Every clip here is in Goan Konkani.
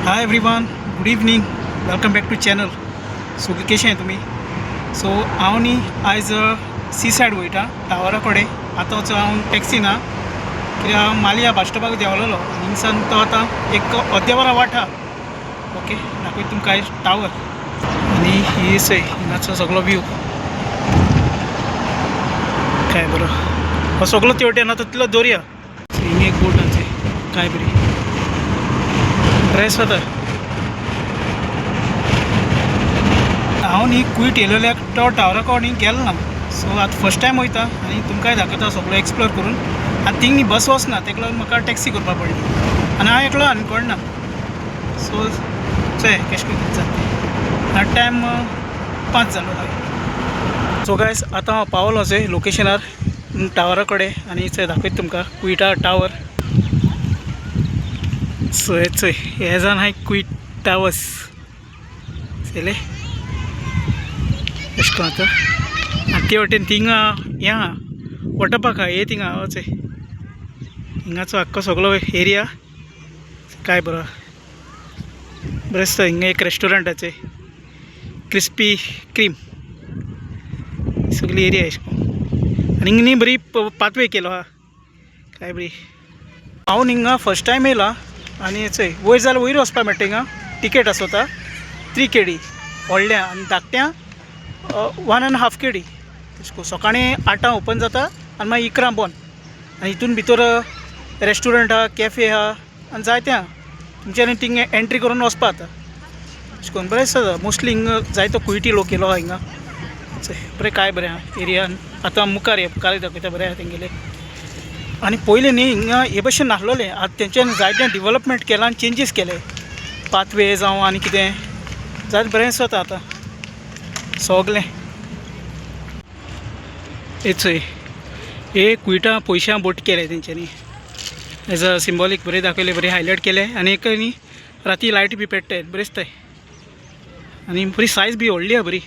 Hi everyone, good evening, welcome back to channel. सगळीं कशें आहे तुमी? सो हांव न्ही आयज सी सायड वयता टावरा कडेन. आतां वचो हांव टॅक्सी ना कित्याक हांव मालया बस स्टॉपाक देंवलेलो आनी हिंगसान तो आतां एक अर्द्या वरा वाट आहा. ओके, दाखयता तुमकां आयज टावर आनी ही चोय हिंगाचो सगळो व्यू काय बरो. हो सगळो तेवटेन आतां तितलो दर्या. हिंग एक बोट आसा काय बरी ड्रेस जाता. हांव न्ही कुयट येयलेल्याक तो टावरा कडेन न्ही गेलो ना. सो आतां फर्स्ट टायम वयता आनी तुमकांय दाखयता सगळो एक्सप्लोर करून. आनी थिंग न्ही बस वचना, तेका लागून म्हाका टॅक्सी करपा पडली आनी हांव एकलो आनी कोण ना. सो चोया केशें कितें जाता. आतां टायम 5 जालो. सो गायस आतां हांव पावलो चोय लोकेशनार टावरा कडेन आनी चोय दाखयता तुमकां कुयटा टावर. सो हे चोय हे जावन आहाय कुयट टावर्स चोयले एशें कोन्न आतां. आनी ते वटेन थिंगा हें आहा वॉटर पार्क आहा. हे थिंगा चोय हिंगाचो आख्खो सगळो एरिया काय बरो बरें दिसता. हिंगा एक रेस्टोरंट आहा चोय क्रिस्पी क्रीम सगळी एरिया एशें कोन्न. आनी हिंगा न्ही बरी पाथवे केलो आहा काय बरी. हांव हिंगा फर्स्ट टायम येयला आनी चोय वयर जाल्यार वयर वचपाक मेळटा. हिंगा टिकेट आसता 3 KD व्हडल्या आनी धाकट्या 1.5 KD. तशें करून सकाळीं 8 ओपन जाता आनी मागीर 11 बंद. आनी हितून भितर रेस्टोरंट आहा, कॅफे आहा आनी जायते आहा. तुमच्यानी थिंग एंट्री करून वचपा जाता. अशें करून बरें दिसता. मोस्टली हिंगा जायतो कुयटी लोक येयलो आहा हिंगा. चोय बरें काय बरें आहा एरिया. आतां मुखार हे मुखार दाखयता बरें आहा तेंगेलें. आनी पयलीं न्ही हिंगा हे भशेन नासलोलें. आतां तेंच्यानी जायतें डिवलपमेंट केलां आनी चेंजीस केले पाथवे जावं आनी कितें जायतें बरें दिसता आतां सगलें. हे चोय हे कुयटा पयशां बोट केले तेंच्यांनी एज अ सिंबॉलीक बरें दाखयलें, बरें हायलायट केलें. आनी एक न्ही राती लायट बी पेट्टाय बरें दिसताय. आनी बरी सायज बी व्हडली आहा बरी.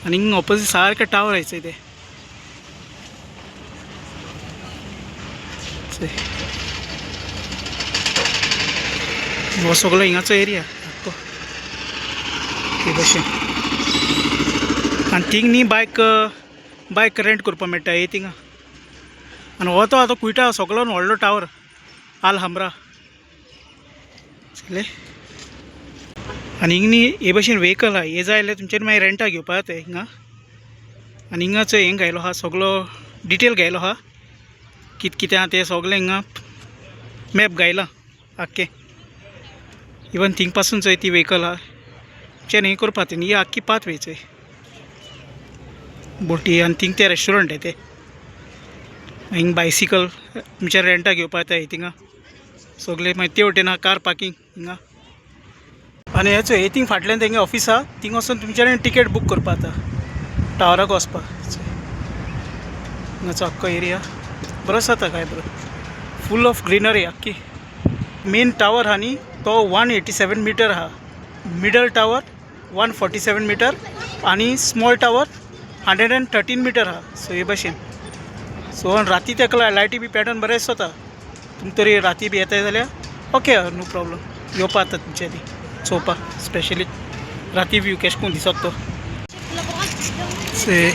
आनी हिंग ऑपोजीट सारकें टावर आहा चोय ते. हो सगळो हिंगाचो एरिया आख्खो हे भशेन. आनी थिंग न्ही बायक बायक रेंट करपाक मेळटा हे थिंगा. आनी हो तो आतां कुयटा सगळो व्हडलो टावर आल हमरा चले. आनी हिंग न्ही हे भशेन व्हेकल आहा. हे जाय जाल्यार तुमच्यानी मागीर रेंटाक घेवपा जाता हिंगा. आनी हिंगा चोय हिंग घायलो आहा सगळो डिटेल घायलो आहा कित कितें आहा तें सगळें हिंगा मॅप घायला आख्खें. इवन थिंग पासून चोय ती व्हेकल आहा तुमच्यान हें करपा जाता. ही आख्खी पाथवे चोय बोटी. आनी थिंग तें रेस्टोरंट आहे तें. हिंग बायसिकल तुमच्या रेंटाक घेवपा येता थिंगा सगळे. मागीर ते वटेन आहा कार पार्कींग हिंगा. आनी हे चोय हे थिंग फाटल्यान तेंगे ऑफीस आहा. थिंग वचून तुमच्यानी टिकेट बूक करपा जाता टावराक वचपाक. हिंगाचो आख्खो एरिया बरो जाता काय बरो, फूल ऑफ ग्रिनरी आख्खी. मेन टावर आहा न्ही तो 187 मिटर आहा. मिडल टावर 147 मिटर आनी स्मॉल टावर 113 मिटर आहा. सो हे भशेन. सो राती तेका लायटी बी पॅटर्न बरें दिसता. तुमकां तरी राती बी येताय जाल्यार ओके नो प्रॉब्लम येवपा जाता तुमच्यांनी चोवपाक. स्पेशली राती व्यू केशें कोन्न दिसता तो.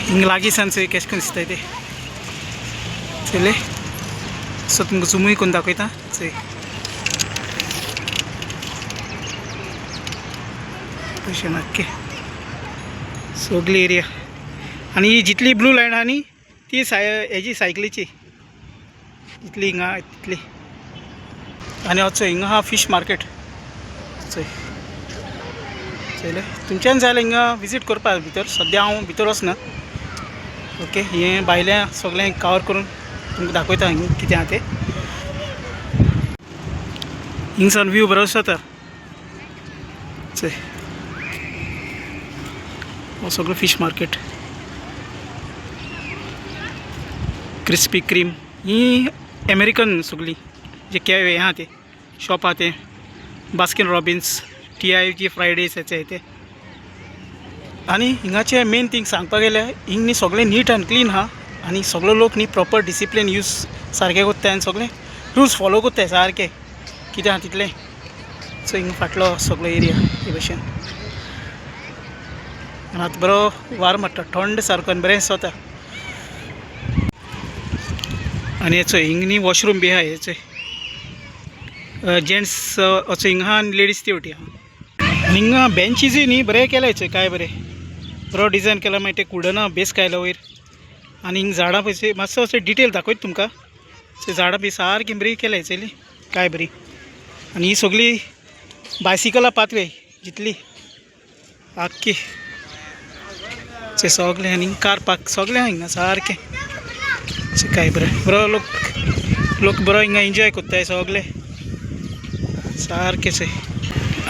हिंग लागीं सान चोय केशें कोन्न दिसता ते चोयले. सो तुमकां झुमूय करून दाखयता चोय भशेन आख्खे सगली एरिया. आनी ही जितली ब्लू लायन आहा न्ही ती हेजी सायकलीची जितली हिंगा तितली. आनी हो चोय हिंगा आहा फिश मार्केट चोय चोयले. तुमच्यान जाय जाल्यार हिंगा विजीट करपाक भितर. सद्या हांव भितर वचना. ओके, हें भायलें सगळें कवर करून तुमकां दाखयता हिंग कितें आहा तें. हिंगसान व्यू बरो दिसता चोय. हो सगळो फिश मार्केट क्रिस्पी क्रीम ही अमेरिकन सगळी जे कॅफे हें आहा ते शॉप आहा ते बास्किन रॉबिन्स TIG Fridays हेचे ते. आनी हिंगाचें मेन थींग सांगपाक गेल्यार हिंग न्ही सगळें नीट आनी क्लीन आहा. आनी सगळो लोक न्ही प्रॉपर डिसिप्लीन यूज सारकें कोत्ताय आनी सगळें रुल्स फॉलो कोत्ताय सारकें कितें आहा तितलें. सो हिंगा फाटलो सगळो एरिया हे भशेन. आनी आतां बरो वारो मारता थंड सारको आनी बरें दिसता. आनी हेचो हिंग न्ही वॉशरूम बी आहा हेचे, जेंट्स असो हिंगा आहा आनी लेडीज ती वटी आहा. आनी हिंगा बेंचीजूय न्ही बरें केलां हेचें, काय बरें बरो डिजायन केला. मागीर ते कुडना बेस कायला वयर. आनी हिंग झाडां पळय मातसो असो डिटेल दाखयता तुमकां. झाडां बी सारकी बरी केल्या हेचेली, काय बरी. आनी ही सगळी बायसिकलां पाथवे जितली आख्खी सगळें. आनी कार पार्क सगळें आहा हिंगा सारकें. काय बरें बरो लोक लोक बरो हिंगा एन्जॉय करताय सगळे सारकें.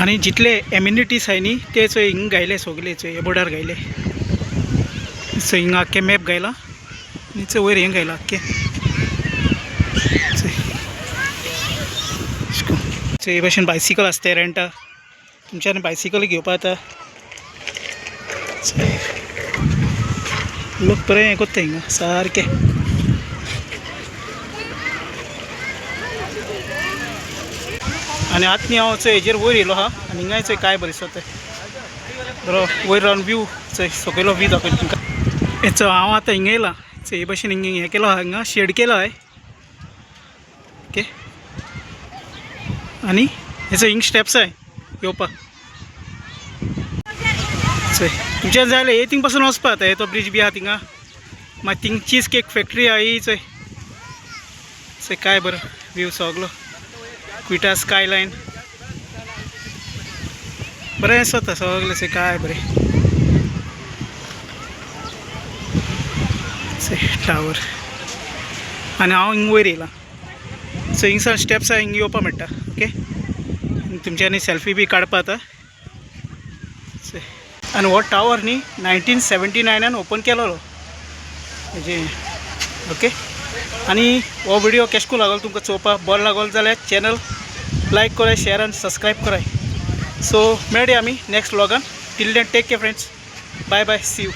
आनी जितले एम्युनिटीज आहाय न्ही ते चोय हिंगा घायले सगळे, चोय हे बोर्डार घायले. सो हिंगा आख्खें मॅप घायला आनी चोय वयर हें घायला आख्खें. चोय हे भशेन बायसिकल आसता रेंटा, तुमच्यान बायसिकल घेवपा जाता. लोक बरें हें करता हिंगा सारकें. आनी आतां न्ही हांव चोय हेजेर वयर येयलो आहा आनी हिंगाय चोय काय बरें दिसता बरो वयर रावन व्यू चोय सकयलो व्यू दाखयता तुमकां. हेचो हांव आतां हिंगा येयलां. चोय हे भशेन हिंगा हें केलो आहा, हिंगा शेड केलो आहा. ओके आनी हेचो हिंग स्टेप्स आहाय येवपाक. चोय तुमच्यान जाय जाल्यार हे थिंग पासून वचपा जाता. तो ब्रिज बी आहा थिंगा, मागीर थिंग चीज केक फॅक्टरी आहा ही. चोय चोय काय बरो व्यू सगलो, क्विटा स्काय लायन बरें दिसता सगळें. चोय काय बरें टावर. आनी हांव हिंग वयर येयलां. सो हिंगसान स्टेप्स आहा, हिंग येवपा मेळटा. ओके तुमच्यांनी सेल्फी बी काडपा जाता. आनी हो टावर न्ही 1979 ओपन केलेलो हेजे. ओके आनी हो व्हिडिओ केशको लागलो तुमकां चोवपाक बरो लागलो जाल्यार चॅनल लायक कराय, शेअर आनी सबस्क्रायब कराय. सो मेळया आमी next व्लॉगान. Till then take care friends, bye bye, see you.